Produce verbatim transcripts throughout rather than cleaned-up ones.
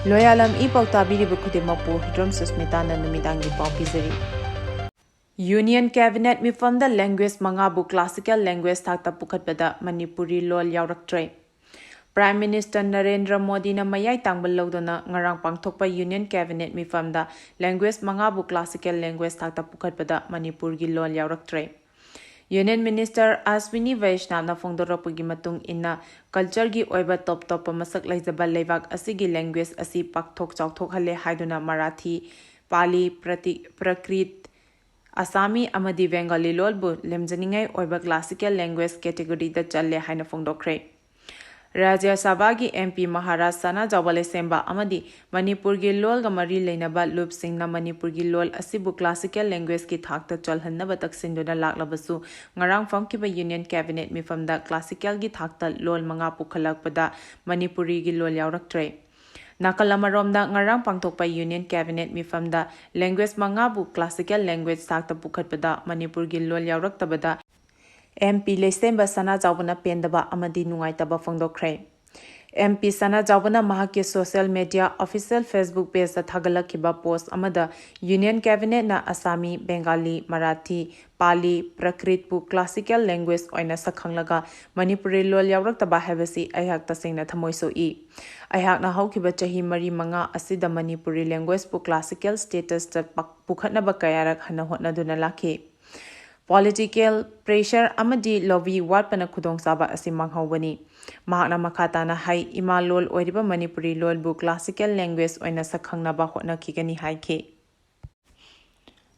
ꯂꯣꯌꯥꯂꯝ E ꯄꯥꯎ ꯇꯥꯕꯤꯔꯤꯕ ꯈꯨꯗꯤꯡꯃꯛꯄꯨ ꯍꯤꯗ꯭ꯔꯣꯝ ꯁꯨꯁꯃꯤꯇꯥꯅ ꯅꯨꯃꯤꯗꯥꯡꯒꯤ ꯄꯥꯎ ꯄꯤꯖꯔꯤ꯫ Union Cabinet ꯃꯤꯐꯝꯗ language ꯃꯉꯥꯕꯨ classical language ꯊꯥꯛꯇ ꯄꯨꯈꯠꯄꯗ ꯃꯅꯤꯄꯨꯔꯤ ꯂꯣꯜ ꯌꯥꯎꯔꯛꯇ꯭ꯔꯦ꯫ Prime Minister ꯅꯔꯦꯟꯗ꯭ꯔ ꯃꯣꯗꯤꯅ ꯃꯌꯥꯏ ꯇꯥꯡꯕ ꯂꯧꯗꯨꯅ ꯉꯔꯥꯡ ꯄꯥꯡꯊꯣꯛꯄ Union Cabinet ꯃꯤꯐꯝꯗ language ꯃꯉꯥꯕꯨ classical language ꯊꯥꯛꯇ ꯄꯨꯈꯠꯄꯗ ꯃꯅꯤꯄꯨꯔꯒꯤ ꯂꯣꯜ ꯌꯥꯎꯔꯛꯇ꯭ꯔꯦ꯫ Union Minister ꯑꯁ꯭ꯋꯤꯅꯤ ꯕꯩꯁꯅꯥꯕꯅ ꯐꯣꯡꯗꯣꯔꯛꯄꯒꯤ ꯃꯇꯨꯡ ꯏꯟꯅ, cultureꯒꯤ ꯑꯣꯏꯕ ꯇꯣꯞ ꯇꯣꯞꯄ ꯃꯁꯛ ꯂꯩꯖꯕ ꯂꯩꯕꯥꯛ ꯑꯁꯤꯒꯤ language ꯑꯁꯤ ꯄꯥꯛꯊꯣꯛ ꯆꯥꯎꯊꯣꯛꯍꯜꯂꯦ ꯍꯥꯏꯗꯨꯅ ꯃꯔꯥꯊꯤ, ꯄꯥꯂꯤ, ꯄ꯭ꯔꯇꯤ-, ꯄ꯭ꯔꯀ꯭ꯔꯤꯠ, ꯑꯁꯥꯃꯤ ꯑꯃꯗꯤ ꯕꯦꯡꯒꯥꯂꯤ ꯂꯣꯜꯕꯨ ꯂꯦꯝꯖꯅꯤꯡꯉꯥꯏ ꯑꯣꯏꯕ classical language categoryꯗ ꯆꯜꯂꯦ ꯍꯥꯏꯅ ꯐꯣꯡꯗꯣꯛꯈ꯭ꯔꯦ꯫ ꯔꯥꯖ꯭ꯌ ꯁꯚꯥꯒꯤ MP ꯃꯍꯥꯔꯥꯖ ꯁꯅꯥꯖꯥꯎꯕ ꯂꯩꯁꯦꯝꯕ ꯑꯃꯗꯤ ꯃꯅꯤꯄꯨꯔꯒꯤ ꯂꯣꯜꯒ ꯃꯔꯤ ꯂꯩꯅꯕ ꯂꯨꯞꯁꯤꯡꯅ ꯃꯅꯤꯄꯨꯔꯒꯤ ꯂꯣꯜ ꯑꯁꯤꯕꯨ classical languageꯀꯤ ꯊꯥꯛꯇ ꯆꯜꯍꯟꯅꯕ ꯇꯛꯁꯤꯟꯗꯨꯅ ꯂꯥꯛꯂꯕꯁꯨ, ꯉꯔꯥꯡ ꯐꯝꯈꯤꯕ Union Cabinet ꯃꯤꯐꯝꯗ classicalꯒꯤ ꯊꯥꯛꯇ ꯂꯣꯜ ꯃꯉꯥ ꯄꯨꯈꯠꯂꯛꯄꯗ ꯃꯅꯤꯄꯨꯔꯤꯒꯤ ꯂꯣꯜ ꯌꯥꯎꯔꯛꯇ꯭ꯔꯦ꯫ ꯅꯥꯀꯜ ꯑꯃꯔꯣꯝꯗ, ꯉꯔꯥꯡ ꯄꯥꯡꯊꯣꯛꯄ Union Cabinet ꯃꯤꯐꯝꯗ language ꯃꯉꯥꯕꯨ classical language ꯊꯥꯛꯇ ꯄꯨꯈꯠꯄꯗ ꯃꯅꯤꯄꯨꯔꯒꯤ ꯂꯣꯜ ꯌꯥꯎꯔꯛꯇꯕꯗ MP ꯂꯩꯁꯦꯝꯕ ꯁꯅꯥꯖꯥꯎꯕꯅ ꯄꯦꯟꯗꯕ ꯑꯃꯗꯤ ꯅꯨꯡꯉꯥꯏꯇꯕ ꯐꯣꯡꯗꯣꯛꯈ꯭ꯔꯦ꯫ MP ꯁꯅꯥꯖꯥꯎꯕꯅ ꯃꯍꯥꯛꯀꯤ social media official Facebook pageꯇ ꯊꯥꯒꯠꯂꯛꯈꯤꯕ post ꯑꯃꯗ Union Cabinetꯅ ꯑꯁꯥꯃꯤ, ꯕꯦꯡꯒꯥꯂꯤ, ꯃꯔꯥꯊꯤ, ꯄꯥꯂꯤ, ꯄ꯭ꯔꯀ꯭ꯔꯤꯠꯄꯨ classical language ꯑꯣꯏꯅ ꯁꯛꯈꯪꯂꯒ ꯃꯅꯤꯄꯨꯔꯤ ꯂꯣꯜ ꯌꯥꯎꯔꯛꯇꯕ ꯍꯥꯏꯕꯁꯤ ꯑꯩꯍꯥꯛ ꯇꯁꯦꯡꯅ ꯊꯃꯣꯏ ꯁꯣꯛꯏ꯫ ꯑꯩꯍꯥꯛꯅ ꯍꯧꯈꯤꯕ ꯆꯍꯤ ꯃꯔꯤ ꯃꯉꯥ ꯑꯁꯤꯗ ꯃꯅꯤꯄꯨꯔꯤ languageꯄꯨ classical statusꯇ ꯄꯛ-, ꯄꯨꯈꯠꯅꯕ ꯀꯌꯥꯔꯛ ꯍꯟꯅ ꯍꯣꯠꯅꯗꯨꯅ ꯂꯥꯛꯈꯤ꯫ Political pressure ꯑꯃꯗꯤ lobby ꯋꯥꯠꯄꯅ ꯈꯨꯗꯣꯡꯆꯥꯕ ꯑꯁꯤ ꯃꯥꯡꯍꯧꯕꯅꯤ꯫ ꯃꯍꯥꯛꯅ ꯃꯈꯥ ꯇꯥꯅ ꯍꯥꯏ, ꯏꯃꯥ ꯂꯣꯜ ꯑꯣꯏꯔꯤꯕ ꯃꯅꯤꯄꯨꯔꯤ ꯂꯣꯜꯕꯨ classical language ꯑꯣꯏꯅ ꯁꯛꯈꯪꯅꯕ ꯍꯣꯠꯅꯈꯤꯒꯅꯤ ꯍꯥꯏꯈꯤ꯫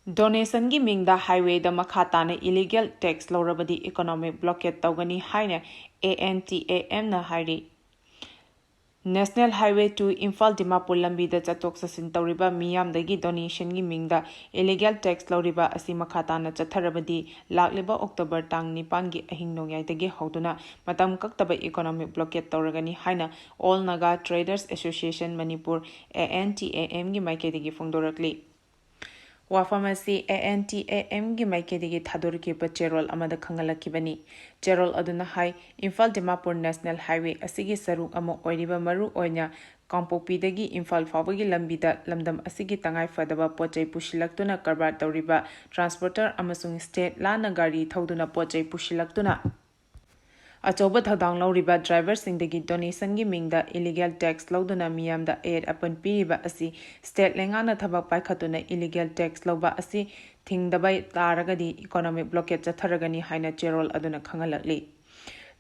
Donationꯒꯤ ꯃꯤꯡꯗ highwayꯗ ꯃꯈꯥ ꯇꯥꯅ illegal tax ꯂꯧꯔꯕꯗꯤ economic blockade ꯇꯧꯒꯅꯤ ꯍꯥꯏꯅ ANTAMꯅ ꯍꯥꯏꯔꯤ꯫ National Highway two Imphal Dimapur ꯂꯝꯕꯤꯗ ꯆꯠꯊꯣꯛ ꯆꯠꯁꯤꯟ ꯇꯧꯔꯤꯕ ꯃꯤꯌꯥꯝꯗꯒꯤ donationꯒꯤ ꯃꯤꯡꯗ illegal tax ꯂꯧꯔꯤꯕ ꯑꯁꯤ ꯃꯈꯥ ꯇꯥꯅ ꯆꯠꯊꯔꯕꯗꯤ ꯂꯥꯛꯂꯤꯕ October ꯇꯥꯡ ꯅꯤꯄꯥꯟꯒꯤ ꯑꯍꯤꯡ ꯅꯣꯡꯌꯥꯏꯗꯒꯤ ꯍꯧꯗꯨꯅ ꯃꯇꯝ ꯀꯛꯇꯕ economic blockade ꯇꯧꯔꯒꯅꯤ ꯍꯥꯏꯅ All Naga Traders Association Manipur, ANTAMꯒꯤ ꯃꯥꯏꯀꯩꯗꯒꯤ ꯐꯣꯡꯗꯣꯔꯛꯂꯤ꯫ ꯋꯥꯐꯝ ꯑꯁꯤ ANTAMꯒꯤ ꯃꯥꯏꯀꯩꯗꯒꯤ ꯊꯥꯗꯣꯔꯛꯈꯤꯕ ꯆꯦꯔꯣꯜ ꯑꯃꯗ ꯈꯪꯍꯜꯂꯛꯈꯤꯕꯅꯤ꯫ ꯆꯦꯔꯣꯜ ꯑꯗꯨꯅ ꯍꯥꯏ, ꯏꯝꯐꯥꯜ ꯗꯤꯃꯥꯄꯨꯔ National Highway ꯑꯁꯤꯒꯤ ꯁꯔꯨꯛ ꯑꯃ ꯑꯣꯏꯔꯤꯕ ꯃꯔꯨ ꯑꯣꯏꯅ ꯀꯥꯡꯄꯣꯛꯄꯤꯗꯒꯤ ꯏꯝꯐꯥꯜ ꯐꯥꯎꯕꯒꯤ ꯂꯝꯕꯤꯗ ꯂꯝꯗꯝ ꯑꯁꯤꯒꯤ ꯇꯉꯥꯏ ꯐꯗꯕ ꯄꯣꯠ ꯆꯩ ꯄꯨꯁꯤꯜꯂꯛꯇꯨꯅ ꯀꯔꯕꯥꯔ ꯇꯧꯔꯤꯕ ꯇ꯭ꯔꯥꯟꯁꯄꯣꯔꯇꯔ ꯑꯃꯁꯨꯡ ꯁ꯭ꯇꯦꯠ ꯂꯥꯟꯅ ꯒꯥꯔꯤ ꯊꯧꯗꯨꯅ ꯄꯣꯠ ꯆꯩ ꯄꯨꯁꯤꯜꯂꯛꯇꯨꯅ ꯑꯆꯧꯕ ꯊꯧꯗꯥꯡ ꯂꯧꯔꯤꯕ ꯗ꯭ꯔꯥꯏꯚꯔꯁꯤꯡꯗꯒꯤ ꯗꯣꯅꯦꯁꯟꯒꯤ ꯃꯤꯡꯗ ꯏꯂꯤꯒꯦꯜ ꯇꯦꯛꯁ ꯂꯧꯗꯨꯅ ꯃꯤꯌꯥꯝꯗ ꯑꯌꯦꯠ ꯑꯄꯟ ꯄꯤꯔꯤꯕ ꯑꯁꯤ ꯁ꯭ꯇꯦꯠ ꯂꯩꯉꯥꯛꯅ ꯊꯕꯛ ꯄꯥꯏꯈꯠꯇꯨꯅ ꯏꯂꯤꯒꯦꯜ ꯇꯦꯛꯁ ꯂꯧꯕ ꯑꯁꯤ ꯊꯤꯡꯗꯕ ꯇꯥꯔꯒꯗꯤ ꯏꯀꯣꯅꯣꯃꯤꯛ ꯕ꯭ꯂꯣꯀꯦꯠ ꯆꯠꯊꯔꯒꯅꯤ ꯍꯥꯏꯅ ꯆꯦꯔꯣꯜ ꯑꯗꯨꯅ ꯈꯪꯍꯜꯂꯛꯂꯤ꯫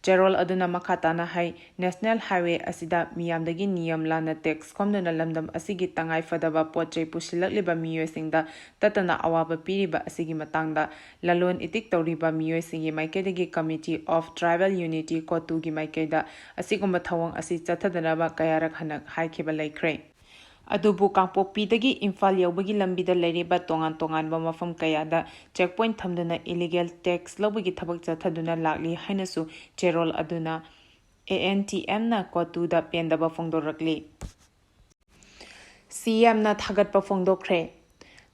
ꯆꯦꯔꯣꯜ ꯑꯗꯨꯅ ꯃꯈꯥ ꯇꯥꯅ ꯍꯥꯏ, ꯅꯦꯁꯅꯦꯜ ꯍꯥꯏꯋꯦ ꯑꯁꯤꯗ ꯃꯤꯌꯥꯝꯗꯒꯤ ꯅꯤꯌꯝ ꯂꯥꯟꯅ ꯇꯦꯛꯁ ꯈꯣꯝꯗꯨꯅ ꯂꯝꯗꯝ ꯑꯁꯤꯒꯤ ꯇꯉꯥꯏ ꯐꯗꯕ ꯄꯣꯠ ꯆꯩ ꯄꯨꯁꯤꯜꯂꯛꯂꯤꯕ ꯃꯤꯑꯣꯏꯁꯤꯡꯗ ꯇꯠꯇꯅ ꯑꯋꯥꯕ ꯄꯤꯔꯤꯕ ꯑꯁꯤꯒꯤ ꯃꯇꯥꯡꯗ ꯂꯂꯣꯟ ꯏꯇꯤꯛ ꯇꯧꯔꯤꯕ ꯃꯤꯑꯣꯏꯁꯤꯡꯒꯤ ꯃꯥꯏꯀꯩꯗꯒꯤ Committee of Tribal Unity, ꯀꯣꯇꯨꯒꯤ ꯃꯥꯏꯀꯩꯗ ꯑꯁꯤꯒꯨꯝꯕ ꯊꯧꯑꯣꯡ ꯑꯁꯤ ꯆꯠꯊꯗꯅꯕ ꯀꯌꯥꯔꯛ ꯍꯟꯅ ꯍꯥꯏꯈꯤꯕ ꯂꯩꯈ꯭ꯔꯦ꯫ ꯑꯗꯨꯕꯨ ꯀꯥꯡꯄꯣꯛꯄꯤꯗꯒꯤ ꯏꯝꯐꯥꯜ ꯌꯧꯕꯒꯤ ꯂꯝꯕꯤꯗ ꯂꯩꯔꯤꯕ ꯇꯣꯉꯥꯟ ꯇꯣꯉꯥꯟꯕ ꯃꯐꯝ ꯀꯌꯥꯗ ꯆꯦꯛ ꯄꯣꯏꯟꯠ ꯊꯝꯗꯨꯅ ꯏꯂꯤꯒꯦꯜ ꯇꯦꯛꯁ ꯂꯧꯕꯒꯤ ꯊꯕꯛ ꯆꯠꯊꯗꯨꯅ ꯂꯥꯛꯂꯤ ꯍꯥꯏꯅꯁꯨ ꯆꯦꯔꯣꯜ ꯑꯗꯨꯅ ꯑꯦ ꯑꯦꯟ ꯇꯤ ꯑꯦꯝꯅ ꯀꯣꯇꯨꯗ ꯄꯦꯟꯗꯕ ꯐꯣꯡꯗꯣꯔꯛꯂꯤ꯫ ꯁꯤ ꯑꯦꯝꯅ ꯊꯥꯒꯠꯄ ꯐꯣꯡꯗꯣꯛꯈ꯭ꯔꯦ꯫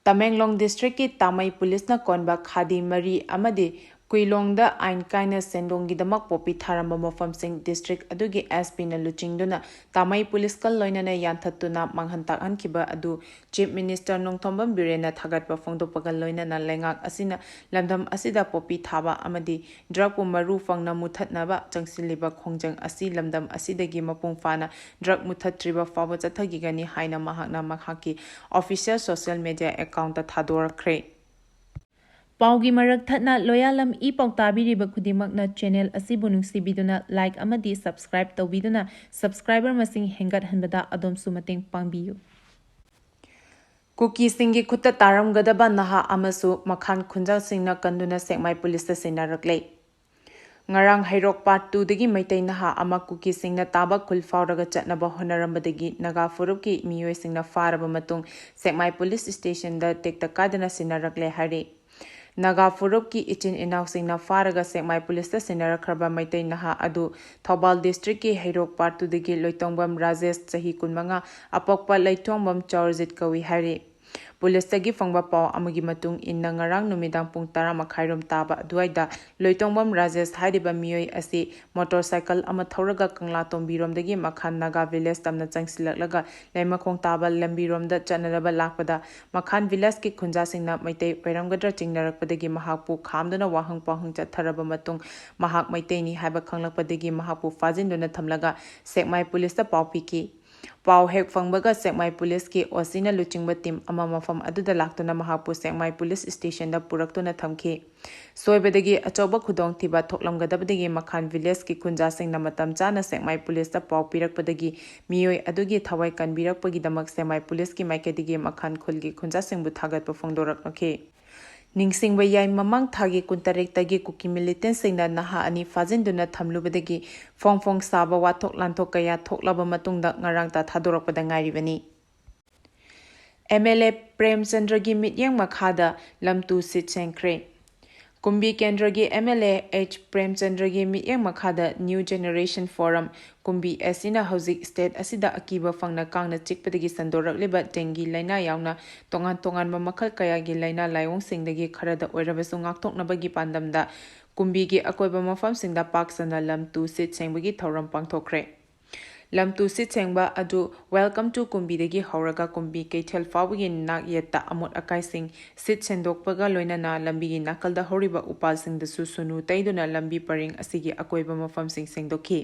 ꯇꯃꯦꯡꯂꯣꯡ ꯗꯤꯁꯇ꯭ꯔꯤꯛꯀꯤ ꯇꯥꯃꯩ ꯄꯨꯂꯤꯁꯅ ꯀꯣꯟꯕ ꯈꯥꯗꯤ ꯃꯔꯤ ꯑꯃꯗꯤ ꯀꯨꯏꯂꯣꯡꯗ ꯑꯥꯏꯟ ꯀꯥꯏꯅ ꯁꯦꯟꯗꯣꯡꯒꯤꯗꯃꯛ ꯄꯣꯄꯤ ꯊꯥꯔꯝꯕ ꯃꯐꯝꯁꯤꯡ ꯗꯤꯁꯇ꯭ꯔꯤꯛ ꯑꯗꯨꯒꯤ ꯑꯦꯁ ꯄꯤꯅ ꯂꯨꯆꯤꯡꯗꯨꯅ ꯇꯥꯃꯩ ꯄꯨꯂꯤꯁꯀ ꯂꯣꯏꯅꯅ ꯌꯥꯟꯊꯠꯇꯨꯅ ꯃꯥꯡꯍꯟ ꯇꯥꯛꯍꯟꯈꯤꯕ ꯑꯗꯨ ꯆꯤꯐ ꯃꯤꯅꯤꯁꯇꯔ ꯅꯣꯡꯊꯣꯝꯕꯝ ꯕꯤꯔꯦꯟꯅ ꯊꯥꯒꯠꯄ ꯐꯣꯡꯗꯣꯛꯄꯒ ꯂꯣꯏꯅꯅ ꯂꯩꯉꯥꯛ ꯑꯁꯤꯅ ꯂꯝꯗꯝ ꯑꯁꯤꯗ ꯄꯣꯄꯤ ꯊꯥꯕ ꯑꯃꯗꯤ ꯗ꯭ꯔꯒꯄꯨ ꯃꯔꯨ ꯐꯪꯅ ꯃꯨꯊꯠꯅꯕ ꯆꯪꯁꯤꯜꯂꯤꯕ ꯈꯣꯡꯖꯪ ꯑꯁꯤ ꯂꯝꯗꯝ ꯑꯁꯤꯗꯒꯤ ꯃꯄꯨꯡ ꯐꯥꯅ ꯗ꯭ꯔꯒ ꯃꯨꯊꯠꯇ꯭ꯔꯤꯕ ꯐꯥꯎꯕ ꯆꯠꯊꯈꯤꯒꯅꯤ ꯍꯥꯏꯅ ꯃꯍꯥꯛꯅ ꯃꯍꯥꯛꯀꯤ ꯑꯣꯐꯤꯁꯤꯌꯦꯜ ꯁꯣꯁꯤꯌꯦꯜ ꯃꯤꯗꯤꯌꯥ ꯑꯦꯀꯥꯎꯟꯠꯇ ꯊꯥꯗꯣꯔꯛꯈ꯭ꯔꯦ꯫ ꯄꯥꯎꯒꯤ ꯃꯔꯛ ꯊꯠꯅ ꯂꯣꯌꯥꯂꯝ ꯏ ꯄꯥꯎ ꯇꯥꯕꯤꯔꯤꯕ ꯈꯨꯗꯤꯡꯃꯛꯅ ꯆꯦꯅꯦꯜ ꯑꯁꯤꯕꯨ ꯅꯨꯡꯁꯤꯕꯤꯗꯨꯅ ꯂꯥꯏꯛ ꯑꯃꯗꯤ ꯁꯕꯁꯀ꯭ꯔꯥꯏꯕ ꯇꯧꯕꯤꯗꯨꯅ ꯁꯕꯁꯀ꯭ꯔꯥꯏꯕꯔ ꯃꯁꯤꯡ ꯍꯦꯟꯒꯠꯍꯟꯕꯗ ꯑꯗꯣꯝꯁꯨ ꯃꯇꯦꯡ ꯄꯥꯡꯕꯤꯌꯨ꯫ ꯀꯨꯀꯤꯁꯤꯡꯒꯤ ꯈꯨꯠꯇ ꯇꯥꯔꯝꯒꯗꯕ ꯅꯍꯥ ꯑꯃꯁꯨ ꯃꯈꯥꯟ ꯈꯨꯟꯖꯥꯁꯤꯡꯅ ꯀꯟꯗꯨꯅ ꯁꯦꯛꯃꯥꯏ ꯄꯨꯂꯤꯁꯇ ꯁꯤꯟꯅꯔꯛꯂꯦ꯫ ꯉꯔꯥꯡ ꯍꯩꯔꯣꯛ ꯄꯥꯔꯠ ꯇꯨꯗꯒꯤ ꯃꯩꯇꯩ ꯅꯍꯥ ꯑꯃ ꯀꯨꯀꯤꯁꯤꯡꯅ ꯇꯥꯕ ꯈꯨꯜ ꯐꯥꯎꯔꯒ ꯆꯠꯅꯕ ꯍꯣꯠꯅꯔꯝꯕꯗꯒꯤ ꯅꯥꯒꯥ ꯐꯨꯔꯨꯞꯀꯤ ꯃꯤꯑꯣꯏꯁꯤꯡꯅ ꯐꯥꯔꯕ ꯃꯇꯨꯡ ꯁꯦꯛꯃꯥꯏ ꯄꯨꯂꯤꯁ ꯁ꯭ꯇꯦꯁꯟꯗ ꯇꯦꯛꯇ ꯀꯥꯏꯗꯅ ꯁꯤꯟꯅꯔꯛꯂꯦ ꯍꯥꯏꯔꯤ꯫ ꯅꯥꯒꯥ ꯐꯨꯔꯨꯞꯀꯤ ꯏꯆꯤꯟ ꯏꯅꯥꯎꯁꯤꯡꯅ ꯐꯥꯔꯒ ꯁꯦꯛꯃꯥꯏ ꯄꯨꯂꯤꯁꯇ ꯁꯤꯟꯅꯔꯛꯈ꯭ꯔꯕ ꯃꯩꯇꯩ ꯅꯍꯥ ꯑꯗꯨ ꯊꯧꯕꯥꯜ ꯗꯤꯁꯇ꯭ꯔꯤꯛꯀꯤ ꯍꯩꯔꯣꯛ ꯄꯥꯔꯠ ꯇꯨꯗꯒꯤ ꯂꯣꯏꯇꯣꯡꯕꯝ ꯔꯥꯖꯦꯁ, ꯆꯍꯤ ꯀꯨꯟꯃꯉꯥ, ꯑꯄꯣꯛꯄ ꯂꯩꯊꯣꯡꯕꯝ ꯆꯥꯎꯔꯖꯤꯠ ꯀꯧꯏ ꯍꯥꯏꯔꯤ꯫ ꯄꯨꯂꯤꯁꯇꯒꯤ ꯐꯪꯕ ꯄꯥꯎ ꯑꯃꯒꯤ ꯃꯇꯨꯡ ꯏꯟꯅ, ꯉꯔꯥꯡ ꯅꯨꯃꯤꯗꯥꯡ ꯄꯨꯡ ꯇꯔꯥ ꯃꯈꯥꯏꯔꯣꯝ ꯇꯥꯕ ꯑꯗꯨꯋꯥꯏꯗ ꯂꯣꯏꯇꯣꯡꯕꯝ ꯔꯥꯖꯦꯁ ꯍꯥꯏꯔꯤꯕ ꯃꯤꯑꯣꯏ ꯑꯁꯤ ꯃꯣꯇꯣꯔ ꯁꯥꯏꯀꯜ ꯑꯃ ꯊꯧꯔꯒ ꯀꯪꯂꯥꯇꯣꯡꯕꯤꯔꯣꯝꯗꯒꯤ ꯃꯈꯥꯟ ꯅꯥꯒꯥ ꯚꯤꯂꯦꯖ ꯇꯝꯅ ꯆꯪꯁꯤꯜꯂꯛꯂꯒ ꯂꯩꯃꯈꯣꯡ ꯇꯥꯕ ꯂꯝꯕꯤꯔꯣꯝꯗ ꯆꯠꯅꯅꯕ ꯂꯥꯛꯄꯗ, ꯃꯈꯥꯟ ꯚꯤꯂꯦꯖꯀꯤ ꯈꯨꯟꯖꯥꯁꯤꯡꯅ ꯃꯩꯇꯩ ꯑꯣꯏꯔꯝꯒꯗ꯭ꯔꯥ ꯆꯤꯡꯅꯔꯛꯄꯗꯒꯤ ꯃꯍꯥꯛꯄꯨ ꯈꯥꯝꯗꯨꯅ ꯋꯥꯍꯪ ꯄꯥꯎꯍꯪ ꯆꯠꯊꯔꯕ ꯃꯇꯨꯡ, ꯃꯍꯥꯛ ꯃꯩꯇꯩꯅꯤ ꯍꯥꯏꯕ ꯈꯪꯂꯛꯄꯗꯒꯤ ꯃꯍꯥꯛꯄꯨ ꯐꯥꯖꯤꯟꯗꯨꯅ ꯊꯝꯂꯒ ꯁꯦꯛꯃꯥꯏ ꯄꯨꯂꯤꯁꯇ ꯄꯥꯎ ꯄꯤꯈꯤ꯫ ꯄꯥꯎ ꯍꯦꯛ ꯐꯪꯕꯒ ꯁꯦꯛꯃꯥꯏ ꯄꯨꯂꯤꯁꯀꯤ ꯑꯣ ꯁꯤꯅ ꯂꯨꯆꯤꯡꯕ ꯇꯤꯝ ꯑꯃ ꯃꯐꯝ ꯑꯗꯨꯗ ꯂꯥꯛꯇꯨꯅ ꯃꯍꯥꯛꯄꯨ ꯁꯦꯛꯃꯥꯏ ꯄꯨꯂꯤꯁ ꯁ꯭ꯇꯦꯁꯟꯗ ꯄꯨꯔꯛꯇꯨꯅ ꯊꯝꯈꯤ꯫ ꯁꯣꯏꯕꯗꯒꯤ ꯑꯆꯧꯕ ꯈꯨꯗꯣꯡꯊꯤꯕ ꯊꯣꯛꯂꯝꯒꯗꯕꯗꯒꯤ ꯃꯈꯥꯟ ꯚꯤꯂꯦꯖꯀꯤ ꯈꯨꯟꯖꯥꯁꯤꯡꯅ ꯃꯇꯝ ꯆꯥꯅ ꯁꯦꯛꯃꯥꯏ ꯄꯨꯂꯤꯁꯇ ꯄꯥꯎ ꯄꯤꯔꯛꯄꯗꯒꯤ ꯃꯤꯑꯣꯏ ꯑꯗꯨꯒꯤ ꯊꯋꯥꯏ ꯀꯟꯕꯤꯔꯛꯄꯒꯤꯗꯃꯛ ꯁꯦꯛꯃꯥꯏ ꯄꯨꯂꯤꯁꯀꯤ ꯃꯥꯏꯀꯩꯗꯒꯤ ꯃꯈꯥꯟ ꯈꯨꯜꯒꯤ ꯈꯨꯟꯖꯥꯁꯤꯡꯕꯨ ꯊꯥꯒꯠꯄ ꯐꯣꯡꯗꯣꯔꯛꯂꯛꯈꯤ꯫ ꯅꯤꯡꯁꯤꯡꯕ ꯌꯥꯏ, ꯃꯃꯥꯡ ꯊꯥꯒꯤ ꯀꯨꯟꯇꯔꯦꯠꯇꯒꯤ ꯀꯨꯀꯤ ꯃꯤꯂꯤꯇꯦꯟꯁꯤꯡꯅ ꯅꯍꯥ ꯑꯅꯤ ꯐꯥꯖꯤꯟꯗꯨꯅ ꯊꯝꯂꯨꯕꯗꯒꯤ ꯐꯣꯡ ꯐꯣꯡ ꯁꯥꯕ ꯋꯥꯊꯣꯛ ꯂꯥꯟꯊꯣꯛ ꯀꯌꯥ ꯊꯣꯛꯂꯕ ꯃꯇꯨꯡꯗ ꯉꯔꯥꯡꯇ ꯊꯥꯗꯣꯔꯛꯄꯗ ꯉꯥꯏꯔꯤꯕꯅꯤ꯫ ꯑꯦꯝ ꯑꯦꯜ ꯑꯦ ꯄ꯭ꯔꯦꯝꯆꯟꯗ꯭ꯔꯒꯤ ꯃꯤꯠꯌꯦꯡ ꯃꯈꯥꯗ ꯂꯝ ꯇꯨ ꯁꯤꯠ ꯁꯦꯡꯈ꯭ꯔꯦ꯫ ꯀꯨꯝꯕꯤ ꯀꯦꯟꯗ꯭ꯔꯒꯤ ꯑꯦꯝ ꯑꯦꯜ ꯑꯦ ꯑꯩꯆ ꯄ꯭ꯔꯦꯝꯆꯟꯗ꯭ꯔꯒꯤ ꯃꯤꯠꯌꯦꯡ ꯃꯈꯥꯗ ꯅ꯭ꯌꯨ ꯖꯦꯅꯦꯔꯦꯁꯟ ꯐꯣꯔꯝ ꯀꯨꯝꯕꯤ ꯑꯦꯁ ꯁꯤꯅ ꯍꯧꯖꯤꯛ ꯁ꯭ꯇꯦꯠ ꯑꯁꯤꯗ ꯑꯀꯤꯕ ꯐꯪꯅ ꯀꯥꯡꯅ ꯆꯤꯛꯄꯗꯒꯤ ꯁꯟꯗꯣꯔꯛꯂꯤꯕ ꯗꯦꯡꯒꯤ ꯂꯥꯏꯅꯥ ꯌꯥꯎꯅ ꯇꯣꯉꯥꯟ ꯇꯣꯉꯥꯟꯕ ꯃꯈꯜ ꯀꯌꯥꯒꯤ ꯂꯥꯏꯅꯥ ꯂꯥꯏꯑꯣꯡꯁꯤꯡꯗꯒꯤ ꯈꯔꯗ ꯑꯣꯏꯔꯕꯁꯨ ꯉꯥꯛꯊꯣꯛꯅꯕꯒꯤ ꯄꯥꯟꯗꯝꯗ ꯀꯨꯝꯕꯤꯒꯤ ꯑꯀꯣꯏꯕ ꯃꯐꯝꯁꯤꯡꯗ ꯄꯥꯛ ꯁꯟꯅ ꯂꯝ ꯇꯨ ꯁꯤꯠ ꯁꯦꯡꯕꯒꯤ ꯊꯧꯔꯝ ꯄꯥꯡꯊꯣꯛꯈ꯭ꯔꯦ꯫ ꯂꯝ ꯇꯨ ꯁꯤꯠ ꯁꯦꯡꯕ ꯑꯗꯨ Welcome to ꯀꯨꯝꯕꯤꯗꯒꯤ ꯍꯧꯔꯒ ꯀꯨꯝꯕꯤ ꯀꯩꯊꯦꯜ ꯐꯥꯎꯕꯒꯤ ꯅꯥꯛ ꯌꯦꯠꯇ ꯑꯃꯣꯠ ꯑꯀꯥꯏꯁꯤꯡ ꯁꯤꯠ ꯁꯦꯡꯗꯣꯛꯄꯒ ꯂꯣꯏꯅꯅ ꯂꯝꯕꯤꯒꯤ ꯅꯥꯀꯜꯗ ꯍꯧꯔꯤꯕ ꯎꯄꯥꯜꯁꯤꯡꯗꯁꯨ ꯁꯨꯅꯨ ꯇꯩꯗꯨꯅ ꯂꯝꯕꯤ ꯄꯔꯤꯡ ꯑꯁꯤꯒꯤ ꯑꯀꯣꯏꯕ ꯃꯐꯝꯁꯤꯡ ꯁꯦꯡꯗꯣꯛꯈꯤ꯫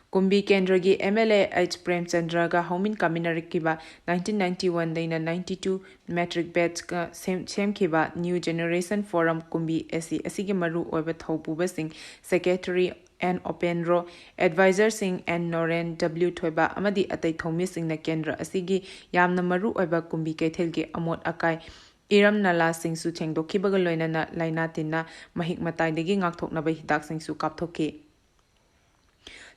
ꯀꯨꯝꯕꯤ ꯀꯦꯟꯗ꯭ꯔꯒꯤ ꯑꯦꯝ ꯑꯦꯜ ꯑꯦ ꯑꯩꯆ ꯄ꯭ꯔꯦꯝꯆꯟꯗ꯭ꯔꯒ ꯍꯧꯃꯤꯟ ꯀꯥꯃꯤꯟꯅꯔꯛꯈꯤꯕ ꯅꯥꯏꯟꯇꯤꯟ ꯅꯥꯏꯟꯇꯤ ꯋꯥꯟꯗꯩꯅ ꯅꯥꯏꯟꯇꯤ ꯇꯨ ꯃꯦꯇ꯭ꯔꯤꯛ ꯕꯦꯠꯁꯀ ꯁꯦꯝ-, ꯁꯦꯝꯈꯤꯕ new generation forum Kumbi S C ꯑꯁꯤꯒꯤ ꯃꯔꯨ ꯑꯣꯏꯕ ꯊꯧꯄꯨꯕꯁꯤꯡ, ꯁꯦꯀ꯭ꯔꯦꯇꯔꯤ ꯑꯦꯟ ꯑꯣꯄꯦꯟꯗ꯭ꯔꯣ, ꯑꯦꯗꯚꯥꯏꯖꯔꯁꯤꯡ ꯑꯦꯟ ꯅꯣꯔꯦꯟ, ꯗꯕ꯭ꯂꯤꯎ ꯊꯣꯏꯕ ꯑꯃꯗꯤ ꯑꯇꯩ ꯊꯧꯃꯤꯁꯤꯡꯅ ꯀꯦꯟꯗ꯭ꯔ ꯑꯁꯤꯒꯤ ꯌꯥꯝꯅ ꯃꯔꯨ ꯑꯣꯏꯕ ꯀꯨꯝꯕꯤ ꯀꯩꯊꯦꯜꯒꯤ ꯑꯃꯣꯠ ꯑꯀꯥꯏ, ꯏꯔꯝ ꯅꯂꯥꯁꯤꯡꯁꯨ ꯁꯦꯡꯗꯣꯛꯈꯤꯕꯒ ꯂꯣꯏꯅꯅ ꯂꯥꯏꯅꯥ ꯇꯤꯟꯅ ꯃꯍꯤꯛ ꯃꯇꯥꯏꯗꯒꯤ ꯉꯥꯛꯊꯣꯛꯅꯕ ꯍꯤꯗꯥꯛꯁꯤꯡꯁꯨ ꯀꯥꯞꯊꯣꯛꯈꯤ꯫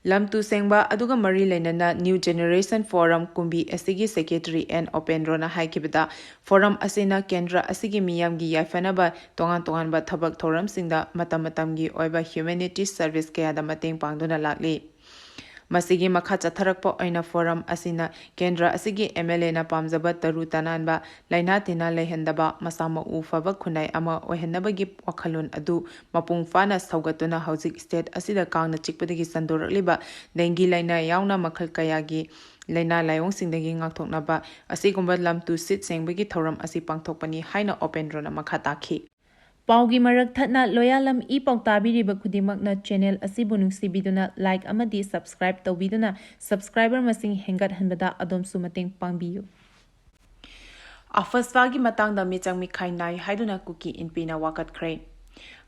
ꯂꯝ ꯇꯨ ꯁꯦꯡꯕ ꯑꯗꯨꯒ ꯃꯔꯤ ꯂꯩꯅꯅ ꯅ꯭ꯌꯨ ꯖꯦꯅꯦꯔꯦꯁꯟ ꯐꯣꯔꯝ ꯀꯨꯝꯕꯤ ꯑꯁꯤꯒꯤ ꯁꯦꯀ꯭ꯔꯦꯇꯔꯤ ꯑꯦꯟ ꯑꯣꯄꯦꯟꯗ꯭ꯔꯣꯅ ꯍꯥꯏꯈꯤꯕꯗ, ꯐꯣꯔꯝ ꯑꯁꯤꯅ ꯀꯦꯟꯗ꯭ꯔ ꯑꯁꯤꯒꯤ ꯃꯤꯌꯥꯝꯒꯤ ꯌꯥꯏꯐꯅꯕ ꯇꯣꯉꯥꯟ ꯇꯣꯉꯥꯟꯕ ꯊꯕꯛ ꯊꯧꯔꯝꯁꯤꯡꯗ ꯃꯇꯝ ꯃꯇꯝꯒꯤ ꯑꯣꯏꯕ ꯍ꯭ꯌꯨꯃꯦꯅꯤꯇꯤ ꯁꯔꯚꯤꯁ ꯀꯌꯥꯗ ꯃꯇꯦꯡ ꯄꯥꯡꯗꯨꯅ ꯂꯥꯛꯂꯤ꯫ ꯃꯁꯤꯒꯤ ꯃꯈꯥ ꯆꯠꯊꯔꯛꯄ ꯑꯣꯏꯅ ꯐꯣꯔꯝ ꯑꯁꯤꯅ ꯀꯦꯟꯗ꯭ꯔ ꯑꯁꯤꯒꯤ MLAꯅ ꯄꯥꯝꯖꯕ ꯇꯔꯨ ꯇꯅꯥꯟꯕ, ꯂꯥꯏꯅꯥ ꯇꯤꯟꯅꯥ ꯂꯩꯍꯟꯗꯕ, ꯃꯁꯥ ꯃꯎ ꯐꯕ ꯈꯨꯟꯅꯥꯏ ꯑꯃ ꯑꯣꯏꯍꯟꯅꯕꯒꯤ ꯋꯥꯈꯜꯂꯣꯟ ꯑꯗꯨ ꯃꯄꯨꯡ ꯐꯥꯅ ꯁꯧꯒꯠꯇꯨꯅ ꯍꯧꯖꯤꯛ state ꯑꯁꯤꯗ ꯀꯥꯡꯅ ꯆꯤꯛꯄꯗꯒꯤ ꯁꯟꯗꯣꯔꯛꯂꯤꯕ dengue ꯂꯥꯏꯅꯥ ꯌꯥꯎꯅ ꯃꯈꯜ ꯀꯌꯥꯒꯤ ꯂꯥꯏꯅꯥ ꯂꯥꯏꯑꯣꯡꯁꯤꯡꯗꯒꯤ ꯉꯥꯛꯊꯣꯛꯅꯕ ꯑꯁꯤꯒꯨꯝꯕ ꯂꯝ ꯇꯨ ꯁꯤꯠ ꯁꯦꯡꯕꯒꯤ ꯊꯧꯔꯝ ꯑꯁꯤ ꯄꯥꯡꯊꯣꯛꯄꯅꯤ ꯍꯥꯏꯅ ꯎꯄꯦꯟꯗ꯭ꯔꯣꯅ ꯃꯈꯥ ꯇꯥꯈꯤ꯫ ꯄꯥꯎꯒꯤ ꯃꯔꯛ ꯊꯠꯅ ꯂꯣꯌꯥꯂꯝ ꯏ ꯄꯥꯎ ꯇꯥꯕꯤꯔꯤꯕ ꯈꯨꯗꯤꯡꯃꯛꯅ channel ꯑꯁꯤꯕꯨ ꯅꯨꯡꯁꯤꯕꯤꯗꯨꯅ like ꯑꯃꯗꯤ subscribe ꯇꯧꯕꯤꯗꯨꯅ subscriber ꯃꯁꯤꯡ ꯍꯦꯟꯒꯠꯍꯟꯕꯗ ꯑꯗꯣꯝꯁꯨ ꯃꯇꯦꯡ ꯄꯥꯡꯕꯤꯌꯨ꯫ ꯑꯐꯁ꯭ꯋꯥꯒꯤ ꯃꯇꯥꯡꯗ ꯃꯤꯆꯪ ꯃꯤꯈꯥꯏ ꯅꯥꯏ ꯍꯥꯏꯗꯨꯅ ꯀꯨꯀꯤ ꯏꯟꯄꯤꯅ ꯋꯥꯀꯠꯈ꯭ꯔꯦ꯫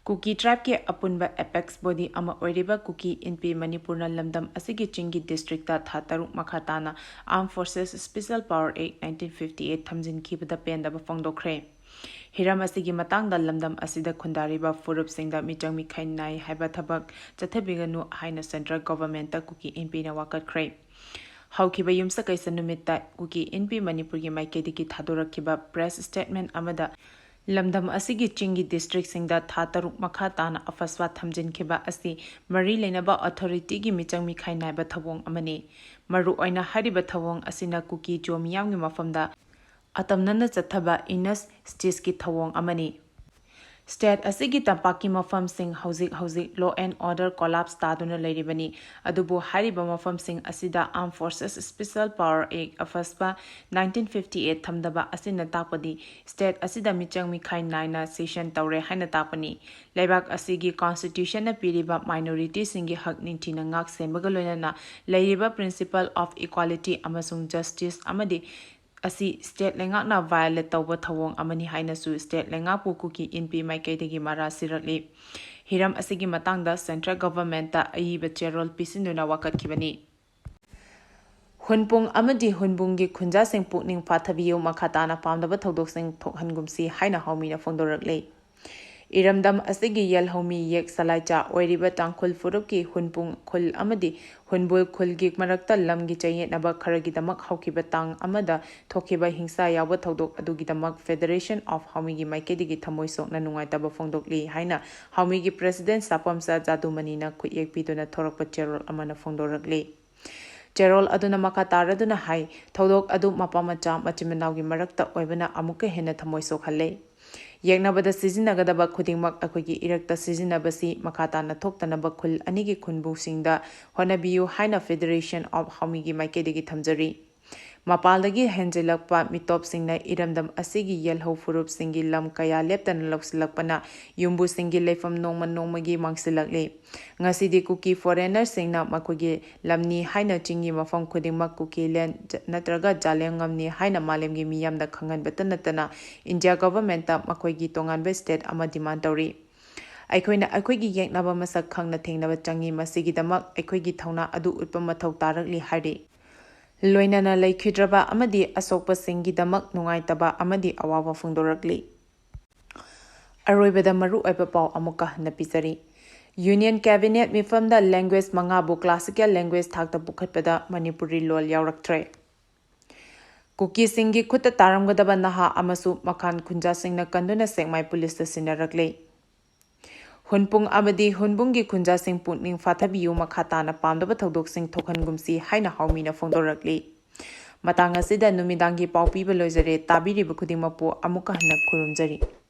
ꯀꯨꯀꯤ tribeꯀꯤ ꯑꯄꯨꯟꯕ apex body ꯑꯃ ꯑꯣꯏꯔꯤꯕ ꯀꯨꯀꯤ ꯏꯟꯄꯤ ꯃꯅꯤꯄꯨꯔꯅ ꯂꯝꯗꯝ ꯑꯁꯤꯒꯤ ꯆꯤꯡꯒꯤ districtꯇ ꯊꯥ ꯇꯔꯨꯛ ꯃꯈꯥ ꯇꯥꯅ Armed Forces Special Power Act nineteen fifty eight ꯊꯝꯖꯤꯟꯈꯤꯕꯗ ꯄꯦꯟꯗꯕ ꯐꯣꯡꯗꯣꯛꯈ꯭ꯔꯦ꯫ ꯍꯤꯔꯝ ꯑꯁꯤꯒꯤ ꯃꯇꯥꯡꯗ ꯂꯝꯗꯝ ꯑꯁꯤꯗ ꯈꯨꯟꯗꯥꯔꯤꯕ ꯐꯨꯔꯨꯞꯁꯤꯡꯗ ꯃꯤꯆꯪ ꯃꯤꯈꯥꯏ ꯅꯥꯏ ꯍꯥꯏꯕ ꯊꯕꯛ ꯆꯠꯊꯕꯤꯒꯅꯨ ꯍꯥꯏꯅ central governmentꯇ ꯀꯨꯀꯤ ꯏꯟꯄꯤꯅ ꯋꯥꯀꯠꯈ꯭ꯔꯦ꯫ ꯍꯧꯈꯤꯕ ꯌꯨꯝꯁꯀꯩꯁ ꯅꯨꯃꯤꯠꯇ ꯀꯨꯀꯤ ꯏꯟꯄꯤ ꯃꯅꯤꯄꯨꯔꯒꯤ ꯃꯥꯏꯀꯩꯗꯒꯤ ꯊꯥꯗꯣꯔꯛꯈꯤꯕ press statement ꯑꯃꯗ ꯂꯝꯗꯝ ꯑꯁꯤꯒꯤ ꯆꯤꯡꯒꯤ districtꯁꯤꯡꯗ ꯊꯥ ꯇꯔꯨꯛ ꯃꯈꯥ ꯇꯥꯅ ꯑꯐꯁ꯭ꯋꯥ ꯊꯝꯖꯤꯟꯈꯤꯕ ꯑꯁꯤ ꯃꯔꯤ ꯂꯩꯅꯕ authorityꯒꯤ ꯃꯤꯆꯪ ꯃꯤꯈꯥꯏ ꯅꯥꯏꯕ ꯊꯧꯑꯣꯡ ꯑꯃꯅꯤ꯫ ꯃꯔꯨꯑꯣꯏꯅ ꯍꯥꯏꯔꯤꯕ ꯊꯧꯑꯣꯡ ꯑꯁꯤꯅ ꯀꯨꯀꯤ ꯖꯣ ꯃꯤꯌꯥꯝꯒꯤ ꯃꯐꯝꯗ ꯑꯇꯝꯅꯅ ꯆꯠꯊꯕ injusticeꯀꯤ ꯊꯧꯑꯣꯡ ꯑꯃꯅꯤ꯫ State ꯑꯁꯤꯒꯤ ꯇꯝꯄꯥꯛꯀꯤ ꯃꯐꯝꯁꯤꯡ ꯍꯧꯖꯤꯛ ꯍꯧꯖꯤꯛ law and order collapse ꯇꯥꯗꯨꯅ ꯂꯩꯔꯤꯕꯅꯤ꯫ ꯑꯗꯨꯕꯨ ꯍꯥꯏꯔꯤꯕ ꯃꯐꯝꯁꯤꯡ ꯑꯁꯤꯗ Armed Forces Special Power Act ꯑꯐꯁ꯭ꯋꯥ nineteen fifty eight ꯊꯝꯗꯕ ꯑꯁꯤꯅ ꯇꯥꯛꯄꯗꯤ state ꯑꯁꯤꯗ ꯃꯤꯆꯪ ꯃꯤꯈꯥꯏ ꯅꯥꯏꯅ ꯁꯦꯁꯟ ꯇꯧꯔꯦ ꯍꯥꯏꯅ ꯇꯥꯛꯄꯅꯤ꯫ ꯂꯩꯕꯥꯛ ꯑꯁꯤꯒꯤ constitutionꯅ ꯄꯤꯔꯤꯕ minorityꯁꯤꯡꯒꯤ ꯍꯛ ꯅꯤꯡꯊꯤꯅ ꯉꯥꯛ ꯁꯦꯟꯕꯒ ꯂꯣꯏꯅꯅ ꯂꯩꯔꯤꯕ principle of equality ꯑꯃꯁꯨꯡ justice ꯑꯃꯗꯤ ꯑꯁꯤ state ꯂꯩꯉꯥꯛꯅ violate ꯇꯧꯕ ꯊꯧꯑꯣꯡ ꯑꯃꯅꯤ ꯍꯥꯏꯅꯁꯨ state ꯂꯩꯉꯥꯛꯄꯨ ꯀꯨꯀꯤ ꯏꯟꯄꯤ ꯃꯥꯏꯀꯩꯗꯒꯤ ꯃꯔꯥ ꯁꯤꯔꯛꯂꯤ꯫ ꯍꯤꯔꯝ ꯑꯁꯤꯒꯤ ꯃꯇꯥꯡꯗ central governmentꯇ ꯑꯏꯕ ꯆꯦꯔꯣꯜ ꯄꯤꯁꯤꯟꯗꯨꯅ ꯋꯥꯀꯠꯈꯤꯕꯅꯤ꯫ ꯍꯨꯟꯄꯨꯡ ꯑꯃꯗꯤ ꯍꯨꯟꯕꯨꯡꯒꯤ ꯈꯨꯟꯖꯥꯁꯤꯡ ꯄꯨꯛꯅꯤꯡ ꯐꯥꯊꯕꯤꯌꯨ, ꯃꯈꯥ ꯇꯥꯅ ꯄꯥꯝꯗꯕ ꯊꯧꯗꯣꯛꯁꯤꯡ ꯊꯣꯛꯍꯟꯒꯨꯝꯁꯤ ꯍꯥꯏꯅ ꯍꯥꯎꯃꯤꯅ ꯐꯣꯡꯗꯣꯔꯛꯂꯤ꯫ ꯏꯔꯝꯗꯝ ꯑꯁꯤꯒꯤ ꯌꯦꯜꯍꯧꯃꯤ ꯌꯦꯛ ꯁꯂꯥꯏꯆꯥ ꯑꯣꯏꯔꯤꯕ ꯇꯥꯡꯈꯨꯜ ꯐꯨꯔꯨꯞꯀꯤ ꯍꯨꯟꯄꯨꯡ ꯈꯨꯜ ꯑꯃꯗꯤ ꯍꯨꯟꯕꯨꯜ ꯈꯨꯜꯒꯤ ꯃꯔꯛꯇ ꯂꯝꯒꯤ ꯆꯌꯦꯠꯅꯕ ꯈꯔꯒꯤꯗꯃꯛ ꯍꯧꯈꯤꯕ ꯇꯥꯡ ꯑꯃꯗ ꯊꯣꯛꯈꯤꯕ ꯍꯤꯡꯁꯥ ꯌꯥꯎꯕ ꯊꯧꯗꯣꯛ ꯑꯗꯨꯒꯤꯗꯃꯛ Federation of ꯍꯥꯎꯃꯤꯒꯤ ꯃꯥꯏꯀꯩꯗꯒꯤ ꯊꯃꯣꯏ ꯁꯣꯛꯅ ꯅꯨꯡꯉꯥꯏꯇꯕ ꯐꯣꯡꯗꯣꯛꯂꯤ ꯍꯥꯏꯅ ꯍꯥꯎꯃꯤꯒꯤ President ꯁꯥꯄꯝꯆꯥ ꯖꯥꯗꯨꯃꯅꯤꯅ ꯈꯨꯠꯌꯦꯛ ꯄꯤꯗꯨꯅ ꯊꯣꯔꯛꯄ ꯆꯦꯔꯣꯜ ꯑꯃꯅ ꯐꯣꯡꯗꯣꯔꯛꯂꯤ꯫ ꯆꯦꯔꯣꯜ ꯑꯗꯨꯅ ꯃꯈꯥ ꯇꯥꯔꯗꯨꯅ ꯍꯥꯏ, ꯊꯧꯗꯣꯛ ꯑꯗꯨ ꯃꯄꯥ ꯃꯆꯥ ꯃꯆꯤꯟ ꯃꯅꯥꯎꯒꯤ ꯃꯔꯛꯇ ꯑꯣꯏꯕꯅ ꯑꯃꯨꯛꯀ ꯍꯦꯟꯅ ꯊꯃꯣꯏ ꯁꯣꯛꯍꯜꯂꯦ꯫ ꯌꯦꯛꯅꯕꯗ ꯁꯤꯖꯤꯟꯅꯒꯗꯕ ꯈꯨꯗꯤꯡꯃꯛ ꯑꯩꯈꯣꯏꯒꯤ ꯏꯔꯛꯇ ꯁꯤꯖꯤꯟꯅꯕꯁꯤ ꯃꯈꯥ ꯇꯥꯅ ꯊꯣꯛꯇꯅꯕ ꯈꯨꯜ ꯑꯅꯤꯒꯤ ꯈꯨꯟꯕꯨꯁꯤꯡꯗ ꯍꯣꯠꯅꯕꯤꯌꯨ ꯍꯥꯏꯅ Federation of ꯍꯥꯎꯃꯤꯒꯤ ꯃꯥꯏꯀꯩꯗꯒꯤ ꯊꯝꯖꯔꯤ꯫ ꯃꯄꯥꯜꯗꯒꯤ ꯍꯦꯟꯖꯤꯜꯂꯛꯄ ꯃꯤꯇꯣꯞꯁꯤꯡꯅ ꯏꯔꯝꯗꯝ ꯑꯁꯤꯒꯤ ꯌꯦꯜꯍꯧ ꯐꯨꯔꯨꯞꯁꯤꯡꯒꯤ ꯂꯝ ꯀꯌꯥ ꯂꯦꯞꯇꯅ ꯂꯧꯁꯤꯜꯂꯛꯄꯅ ꯌꯨꯝꯕꯨꯁꯤꯡꯒꯤ ꯂꯩꯐꯝ ꯅꯣꯡꯃ ꯅꯣꯡꯃꯒꯤ ꯃꯥꯡꯁꯤꯜꯂꯛꯂꯤ꯫ ꯉꯁꯤꯗꯤ ꯀꯨꯀꯤ foreignerꯁꯤꯡꯅ ꯃꯈꯣꯏꯒꯤ ꯂꯝꯅꯤ ꯍꯥꯏꯅ ꯆꯤꯡꯒꯤ ꯃꯐꯝ ꯈꯨꯗꯤꯡꯃꯛ ꯀꯨꯀꯤ land ꯅꯠꯇ꯭ꯔꯒ ꯖꯥꯂꯦꯡꯉꯝꯅꯤ ꯍꯥꯏꯅ ꯃꯥꯂꯦꯝꯒꯤ ꯃꯤꯌꯥꯝꯗ ꯈꯪꯍꯟꯕꯇ ꯅꯠꯇꯅ India governmentꯇ ꯃꯈꯣꯏꯒꯤ ꯇꯣꯉꯥꯟꯕ state ꯑꯃ demand ꯇꯧꯔꯤ꯫ ꯑꯩꯈꯣꯏꯅ ꯑꯩꯈꯣꯏꯒꯤ ꯌꯦꯛꯅꯕ ꯃꯁꯛ ꯈꯪꯅ ꯊꯦꯡꯅꯕ ꯆꯪꯏ꯫ ꯃꯁꯤꯒꯤꯗꯃꯛ ꯑꯩꯈꯣꯏꯒꯤ ꯊꯧꯅꯥ ꯑꯗꯨ ꯎꯠꯄ ꯃꯊꯧ ꯇꯥꯔꯛꯂꯤ ꯍꯥꯏꯔꯤ꯫ ꯂꯣꯏꯅꯅ ꯂꯩꯈꯤꯗ꯭ꯔꯕ ꯑꯃꯗꯤ ꯑꯁꯣꯛꯄꯁꯤꯡꯒꯤꯗꯃꯛ ꯅꯨꯡꯉꯥꯏꯇꯕ ꯑꯃꯗꯤ ꯑꯋꯥꯕ ꯐꯣꯡꯗꯣꯔꯛꯂꯤ꯫ ꯑꯔꯣꯏꯕꯗ ꯃꯔꯨꯑꯣꯏꯕ ꯄꯥꯎ ꯑꯃꯨꯛꯀ ꯍꯟꯅ ꯄꯤꯖꯔꯤ꯫ Union Cabinet ꯃꯤꯐꯝꯗ language ꯃꯉꯥꯕꯨ classical language ꯊꯥꯛꯇ ꯄꯨꯈꯠꯄꯗ ꯃꯅꯤꯄꯨꯔꯤ ꯂꯣꯜ ꯌꯥꯎꯔꯛꯇ꯭ꯔꯦ꯫ ꯀꯨꯀꯤꯁꯤꯡꯒꯤ ꯈꯨꯠꯇ ꯇꯥꯔꯝꯒꯗꯕ ꯅꯍꯥ ꯑꯃꯁꯨ ꯃꯈꯥꯟ ꯈꯨꯟꯖꯥꯁꯤꯡꯅ ꯀꯟꯗꯨꯅ ꯁꯦꯛꯃꯥꯏ ꯄꯨꯂꯤꯁꯇ ꯁꯤꯟꯅꯔꯛꯂꯦ꯫ ꯍꯨꯟꯄꯨꯡ ꯑꯃꯗꯤ ꯍꯨꯟꯕꯨꯡꯒꯤ ꯈꯨꯟꯖꯥꯁꯤꯡ ꯄꯨꯛꯅꯤꯡ ꯐꯥꯊꯕꯤꯌꯨ, ꯃꯈꯥ ꯇꯥꯅ ꯄꯥꯝꯗꯕ ꯊꯧꯗꯣꯛꯁꯤꯡ ꯊꯣꯛꯍꯟꯒꯨꯝꯁꯤ ꯍꯥꯏꯅ ꯍꯥꯎꯃꯤꯅ ꯐꯣꯡꯗꯣꯔꯛꯂꯤ꯫ ꯃꯇꯥꯡ ꯑꯁꯤꯗ ꯅꯨꯃꯤꯗꯥꯡꯒꯤ ꯄꯥꯎ ꯄꯤꯕ ꯂꯣꯏꯖꯔꯦ꯫ ꯇꯥꯕꯤꯔꯤꯕ ꯈꯨꯗꯤꯡꯃꯛꯄꯨ ꯑꯃꯨꯛꯀ ꯍꯟꯅ ꯈꯨꯔꯨꯝꯖꯔꯤ꯫